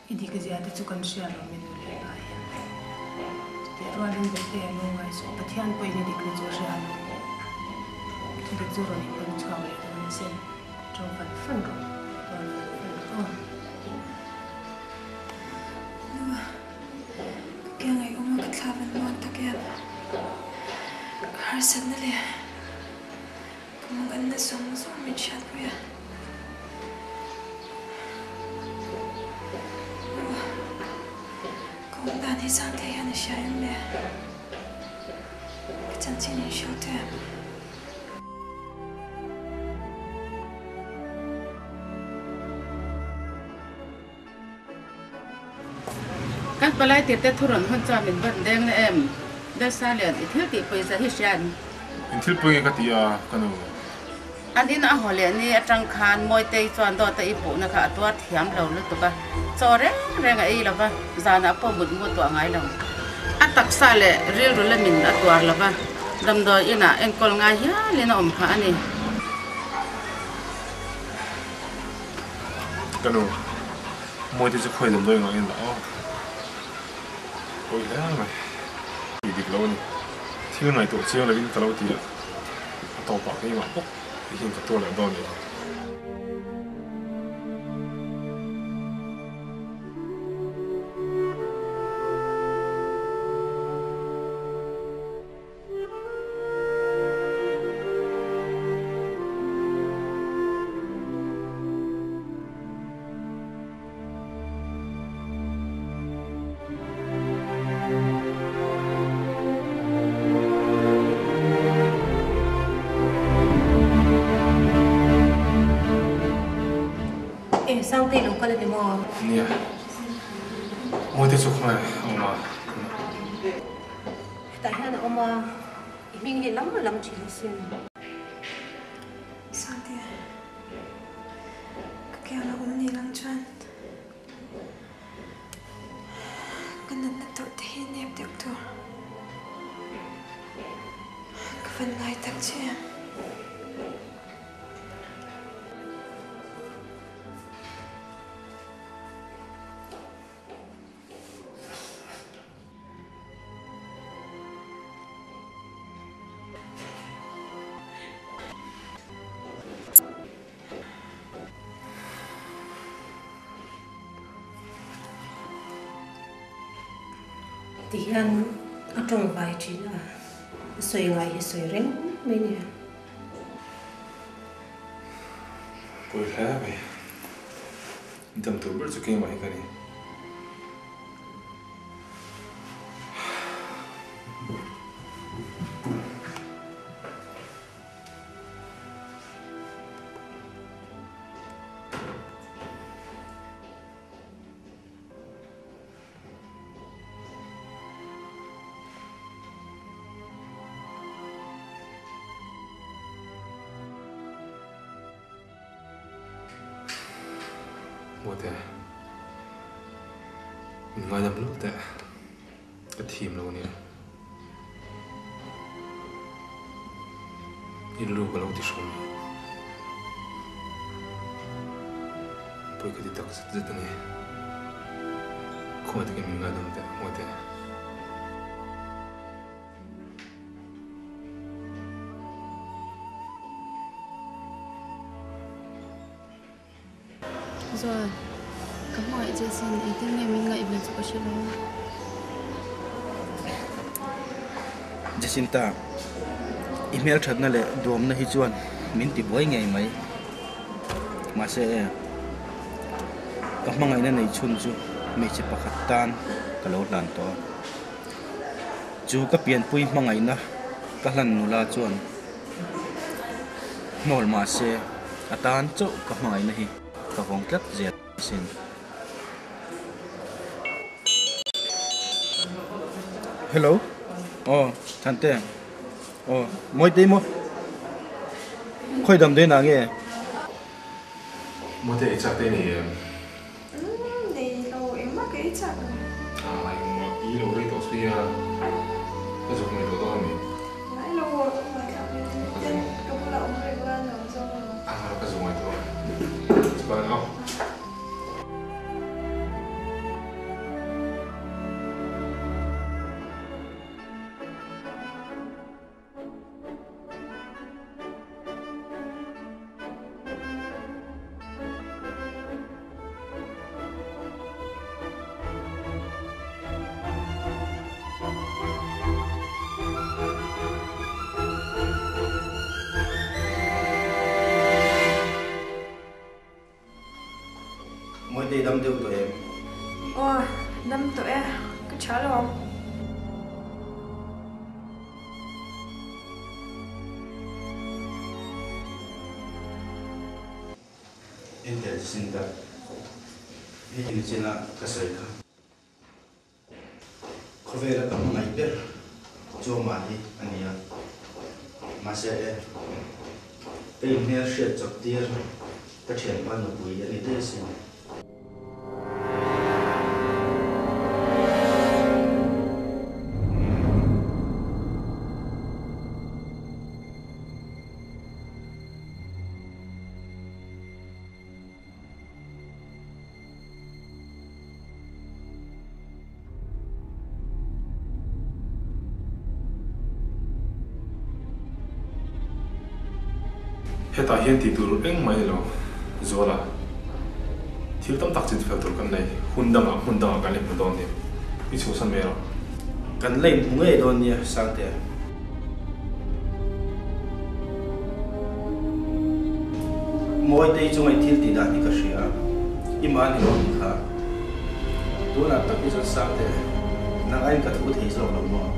I dik zia te chu kan hria lo min nu leh pa hian. Chutih rualin Bete a lo ngaisuh Pathian pawhin i dikna chu a hria lo. Thudik chu rawn inpawm chhuak leh dawn a sin. Tawng fan fan rawh, tuar fan fan rawh aw. Nu, ka ke ngaihawm a ka thla van muan tak em. Ka harsatna leh ka manganna zawng zawng min hriatpui a. Ka awm dan hi Sangte hian a hria em le? Ka chanchin in hrilh teh em? Kan palai tirte thu rawn hawn chuan min ban deng na em? Dalsalian, i thil tih pawisa hi hria an. In thil pui nge ka ti a, ka nu. An in a haw leh ni atang khan Mawitei chuan dawta i puhna kha a tuar thiam lo lutuk a, chaw reng reng a ei lo va, zanah pawh mut mu tuah ngai lo. A taksa leh rilru lamin a tuar lo va, damdawi inah enkawl ngai hialin a awm phah a ni. Ka nu, Mawite chu khawi damdawi ngah in dah aw. Pawi hle mai. Tih dik lo a ni. Thil ngaihtuah chiang lovin ka lo ti a, a tawpah keimah bawk hian ka tuar leh dawn nih hi. E Sangte lo kal a ni maw? Nia. Mawite chu khawngaih a awm a. Hetah hian a awm a, i hming hi lam lam thin asin. Sangte, ka kiang a awm ni lang chuan ka natna tawrh te hi nep deuh tur. Ka van ngai tak che em. Ti hian a tawng vai thin a, a sawi ngai hi sawi reng mai nia. Pawi hle mai. Dam tur ber chu keimah hi ka ni. Mawte, min ngaidam lawk teh, ka thim lo ania. I rilru ka lo ti hrawm hi. Pawi ka ti tak zet zet a ni. Khawngaih takin min ngaidam teh, Mawte. Zual, ka hmangaih che sin, engtin nge min ngaih ve chu ka hre lo. Jacinta, i hmelthatna leh duamna hi chuan min ti buai ngei mai. Mahse e, ka hmangaihna nei chhun chu hmeichhe pakhat tan ka lo hlan tawh a. Chu ka pianpui hmangaihna ka hlan nula chuan hnawl mahse a tan chauh ka hmangaihna hi ka vawng tlat zel asin. Hello, aw Thante, aw Mawitei maw? Khawi damdawi nah nge? Mawitei ei chak te i nei em? Umm nei lo engmah ka ei chak lo. Ah engmah i lo rei tawh si a, ka zuk ngaih tawh dawn a ni. Ngai lo aw ka hmai thlak ve te ten ka bulah awm reng la nuam zawk lo. Ah ka zuk ngaih tawh a, chuan aw. Mawitei dam deuh tawh em? Aw, dam tawh e. Ka tha lo. Intel Jacinta, hei hi nichina ka sawi kha. Khawvela ka hmangaih ber Chawma hi a ni a, mahse e, ka inhmel hriat chawp tir ka thianpa nupui a ni daih asin. Hetah hian tih tur eng mai lo Zuala, thil tam tak chin fel tur kan nei, hun dangah hmun dangah kan la hmu dawn nia, i chhuahsan mai rawh. Kan la inhmu ngei dawn nia Sangtea. Mawitei chunga i thil tih dan hi ka hria a, i mahni lo ni kha. Tunah tak hi chuan Sangte, nang aiin ka thu thei zawk lo maw?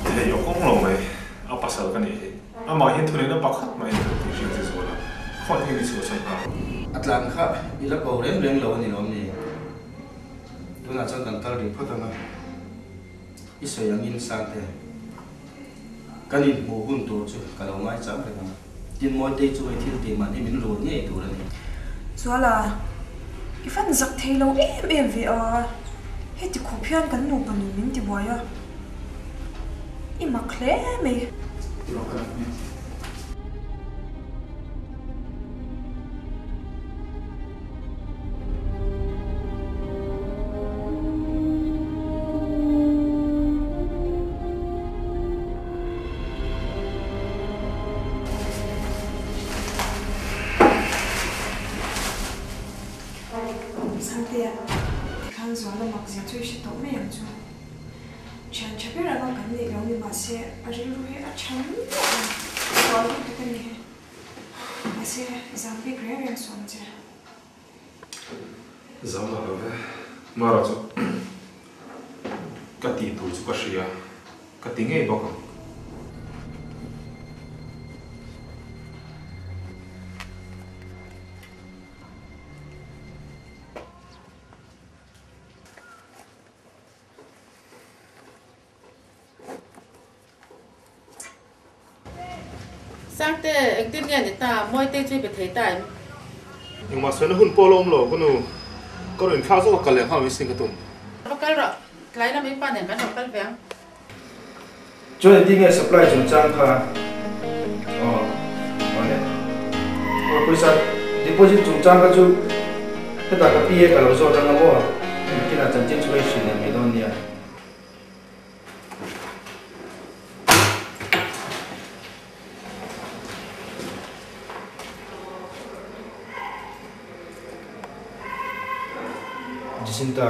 Thei awk awm lo mai, a pasal ka nih hi. Amah hian thuneihna pakhat mah in lo tih hriat che zual a, khawngaih takin i chhuahsan nghal rawh. A tlan kha i la ko reng reng lo a ni lawm ni? Tunah chuan kan kal rih phawt ang a. I sawi angin Sangte, kan inhmuh hun tur chu ka lo ngai chang reng a, tin Mawitei chu hei thil tih man hi min run ngei tur a ni. Zuala, i fan zak thei lo em em ve a, heti khawp hian kan nupa nun min ti buai a, i mak hle mai. Ti rawh ka rak nia. Sangtea, tikhan Zuala mak zia chu i hre tawh mai ang chu. Thian tha ber anga kan neih lo ni mahse a rilru hi a tha miah lo, sual lutuk a ni he. Mahse, zam bik reng reng suam che. Zam lah lo ve. Mara chu ka tih tur chu ka hria, ka ti ngei bawk ang. Sangte, engtin nge ni ta? Mawitei chu i be thei ta em? Engmah sawina hun pawh a la awm lo, ka nu. Ka rawn inthlak zawk a, kal leh nghal mai sin ka tum. Va kal rawh, tlai lam i pa nen kan rawn kal ve ang. Chuan engtin nge supply chungchang kha? Aw, awle. Aw, pawisa deposit chungchang kha chu hetah ka pi e ka lo zawt anga maw? Nakinah chanchin chu ka i hrilh leh mai dawn nia. Jacinta,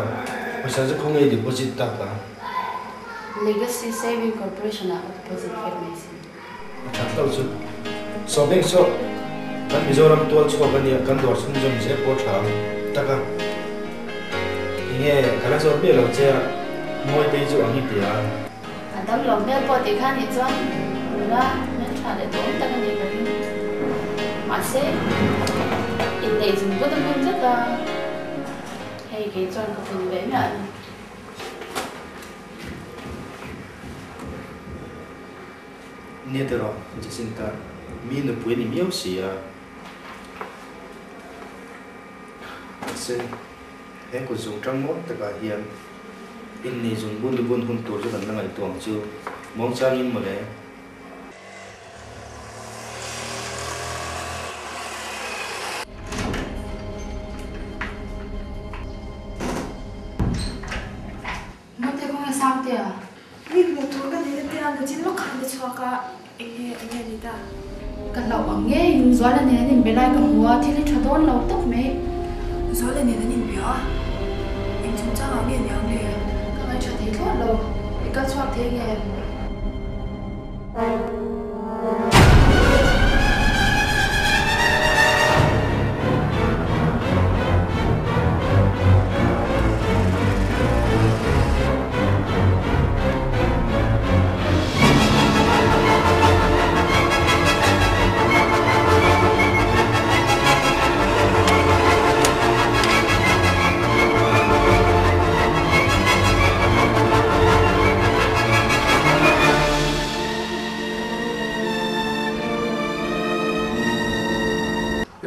pawisa chu khawnge i deposit tak a? Legacy Saving Corporation ah ka deposit vek mai sin. A that hlauh chu. Saw beng saw, kan Mizoram tual chhuak a nia, kan dawr chhunzawm zel pawh tha ang tak a. Enge ka la zawt miah lo che a, Mawitei chu ang i ti a. A dam lo hmel pawh tih kha nih chuan nula hmeltha leh duhawm tak a nih ka ring. Mahse, inneih zung vut a hmun tlat a, hei kei chuan ka pun ve miah a ni. Nia tiraw, Jacinta, mi nupui a ni miau si a. Mahse, he kut zung tang mawi takah hian innei zung bun bun hun tur chu kan la ngaihtuah ang chu, muangchangin mawle. Mawte kawng a sang teh a. Mi hmuh tur ka nei na te a nachin lawk khan ka chhuak a, enge enge a ni ta? Ka hlauh ang nge, Zuala nen an inbe lai ka hmu a, thil hi tha dawn lo tak mai. Zuala nen an inbe a, eng chungchang ah nge ni ang le? Ka ngaihṭha thei thlawt lo, i kal chhuak thei nge?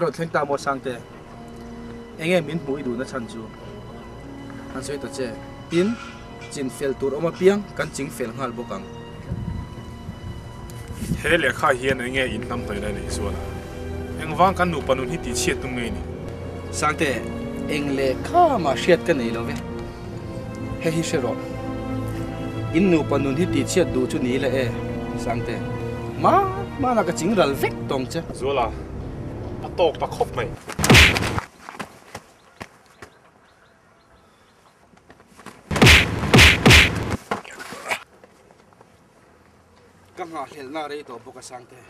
rawn thleng ta maw Sangte? Enge min hmuh i duhna chhan chu? Han sawi ta che. Tin, chin fel tur awm apiang kan ching fel nghal bawk ang. He lehkha hian enge in hnam hnawihna neih zual a? Engvang kan nupa nun hi tihchhiat tum ngei ni? Sangte, eng lehkha mah hriat ka nei lo ve. Hei hi hre rawh. In nupa nun hi tihchhiat duh chu ni le e, Sangte. Hman hmanah ka ching ral vek tawng che. Zuala, a tawk ta khawp mai. Ka nghahhlelhna rei tawh bawk a Sangte.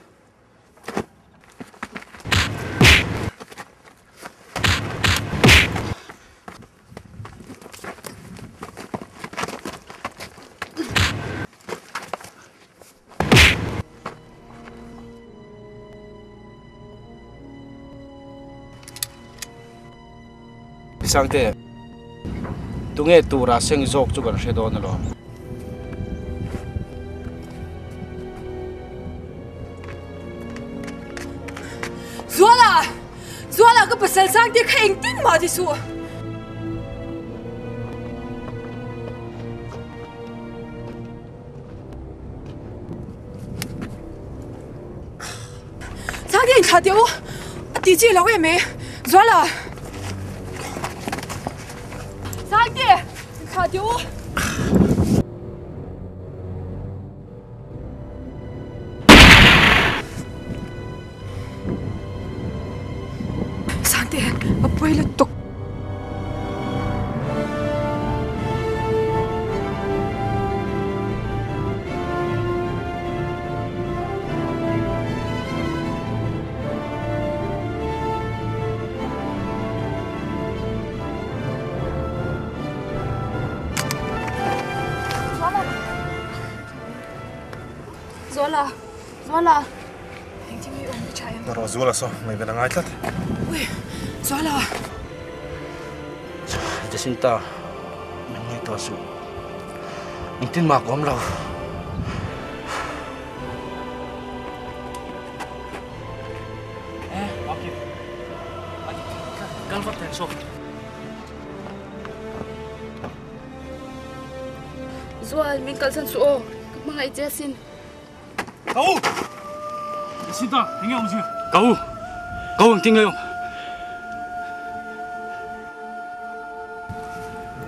Sangte, tunge tura seng zawk chu kan hre dawn alawm. Zuala! Zuala ka pasal Sangte kha engtin mah ti suh. Sangte inthlah teh u, a ti chi lo em e. Zuala! Sangte inthlah teh u. Sangte, a pawi lutuk. Zuala! Zuala! Engtin nge i awm i tha em? Rawh Zuala saw, ngaihven a ngai tlat. Ui! Zuala! Jacinta, min ngaihtuah suh. Engtin mah ka awm lo. Eh, Akif. Akif, kal vat teh saw. Zual, min kalsan suh aw, ka hmangaih che asin. Ka u! Jacinta, enge awm zia? Ka u! Ka u engtin nge awm?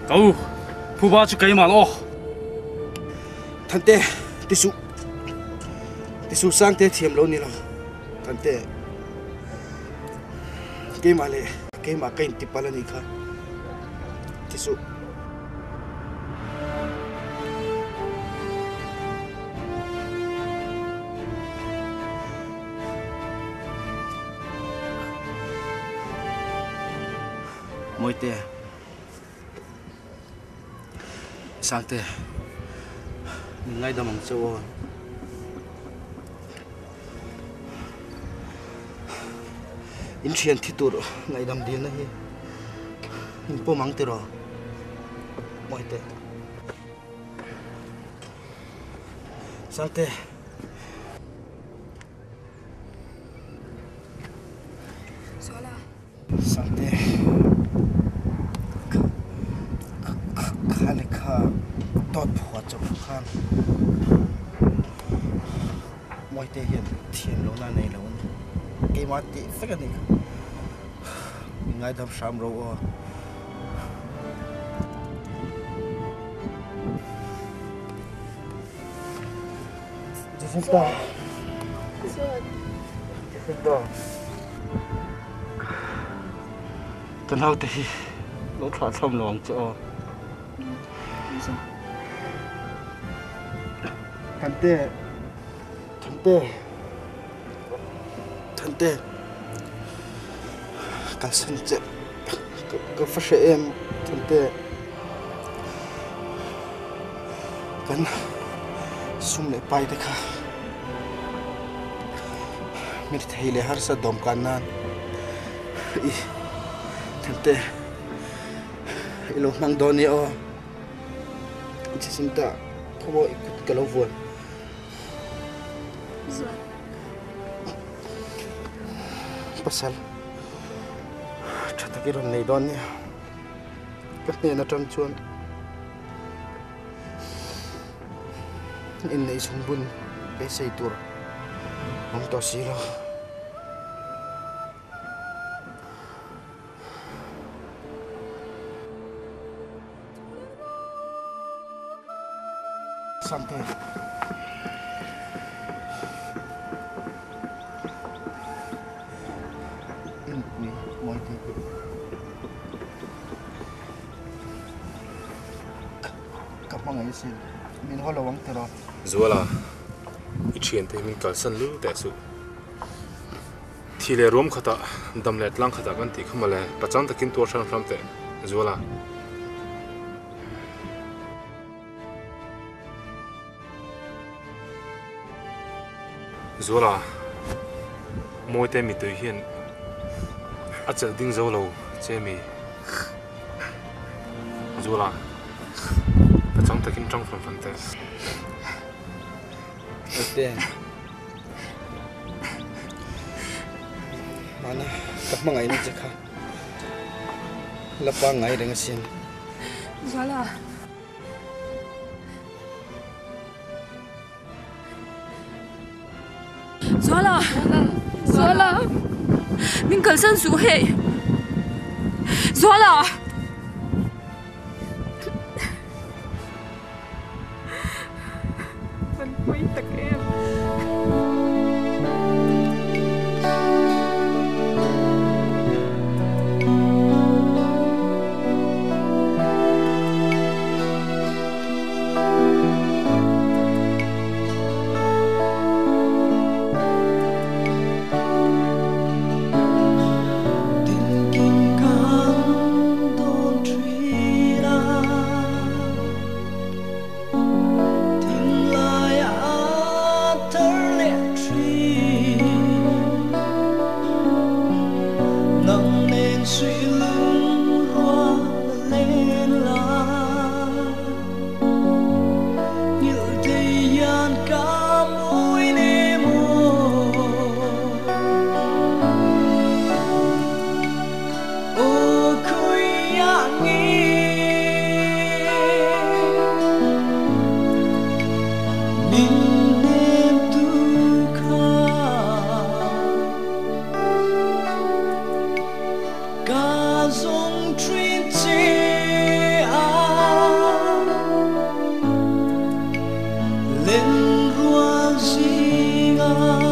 Ka u, phuba chu keimah aw. Thante, ti suh. Ti suh Sangte thiam lo ni lo. Thante, keimah leh keimah ka intipal a nih kha. Ti suh. Mawite, Sangte, min ngaidam ang che aw. In thian thi tur ngaihdam dilna hi in pawm ang tiraw Mawite. Sangte. Zuala. Sangte. Kha lehkha dawt phuah chawp khan Mawite hian thiam lohna a nei lo a ni. Keimah tih vek a ni kha. Min ngaidam hram ro aw. Jacinta. Jacinta. Ka naute hi lo thlah thlawm lo ang che aw. Thante. Thante. Thante. Kalsan che. Ka fa hre em Thante. Kan sum leh pai te kha mi thei leh harsa dawm kan nan i Thante i lo hmang dawn nia aw Jacinta khaw i kut ka lo vuan. Pasal. Tha tak i rawn nei dawn nia. Ka hnen atang chuan inneih chhung bun beisei tur awm tawh si lo. Sante. I nupui mawi tih. Ka hmangaih asin. Min haw lo ang tiraw? Zuala, i thiante hi min kalsan lul teh suh. Thi leh ruam khatah, dam leh tlang khatah kan tih kha mawle, pachang takin tuar hram hram teh Zuala. Zuala, Mawite mitui hian a chelh ding zo lo che mi. Zuala, pachang takin tang fan fan teh. Ete. Mana ka hmangaihna che kha la pangngai reng asin. Zuala. Zuala. Zuala. Min kalsan suh hei. Zuala. Kan pawi tak em. Len rual zinga.